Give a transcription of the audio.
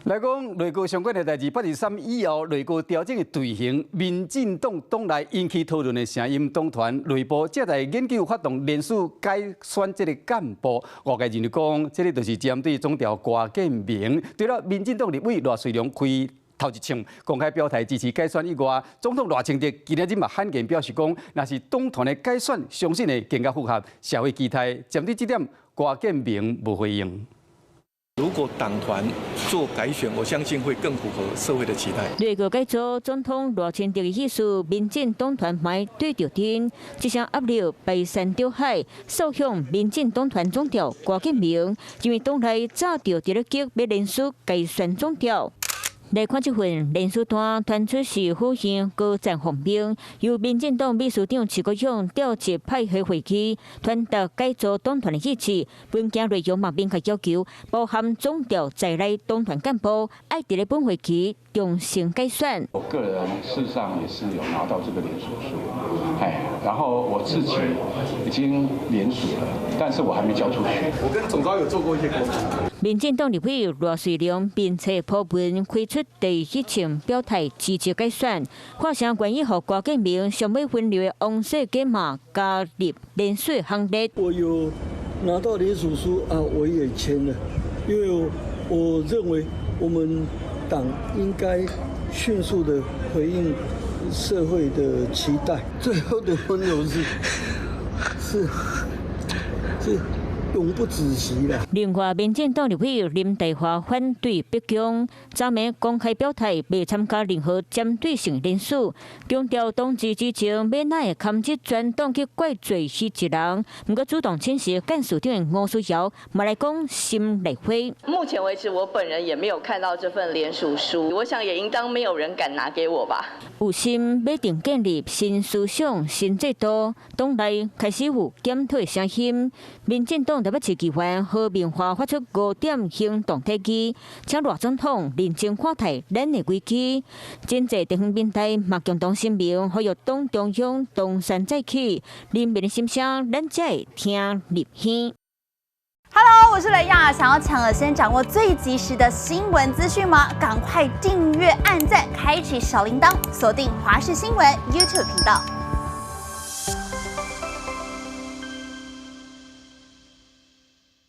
來講內閣相關的代誌，8月3以後內閣調整的隊形，民進黨黨內引起討論的聲音，黨團內部正在研究發動連署改選這個幹部。外界認為講，這個就是針對總召郭建明。除了民進黨立委賴瑞隆開頭一槍公開表態支持改選以外，總統賴清德今仔日嘛罕見表示講，若是黨團的改選，相信會更加符合社會期待。針對這點，郭建明無回應。如果黨團做改選，我相信會更符合社會的期待。內閣改組，總統賴清德的意思，民進黨團嘛對著陣，這聲壓力排山倒海，掃向民進黨團總召郭建明，因為黨內早就佇咧激欲連署改選總召。來看這份連署單，傳出是府縣高層方面，由民進黨秘書長徐國勇召集派系會議，傳達改組黨團的意志。文件內容嘛明確要求，包含總召在內黨團幹部愛佇咧本會期重新改選。我個人事實上也是有拿到這個聯署書，哎，然後我自己已經聯署了，但是我還沒交出去。我跟總召有做過一些溝通。民進黨立委賴瑞隆並且鋪文開出第一槍表態支持改選，看聲願意予郭建明上尾分流的王世堅嘛加入連署行列。我有拿到聯署書啊，我也簽了，因為我認為我們黨應該迅速的回應社會的期待。最後的分流是永不止息啦。另外，民進黨立委林岱樺反對逼宮，昨暝公開表態，袂參加任何針對性連署，強調當局之前欲哪會堪這全黨去怪罪彼一人，毋過主動請辭幹事長的吳思瑤，嘛來講心內話。目前為止，我本人也沒有看到這份聯署書，我想也應當沒有人敢拿給我吧。有心欲定建立新思想、新制度，黨內開始有檢討聲音。民進黨台北市議員何明華發出五點行動提議，請賴總統認真看待咱的危機。真濟地方民代嘛共同聲明，呼籲黨中央東山再起，人民的心聲，咱才會聽入耳。 Hello，我是雷亞，想要搶先掌握最及時的新聞資訊嗎？趕快訂閱、按讚、開啟小鈴鐺，鎖定華視新聞 YouTube 頻道。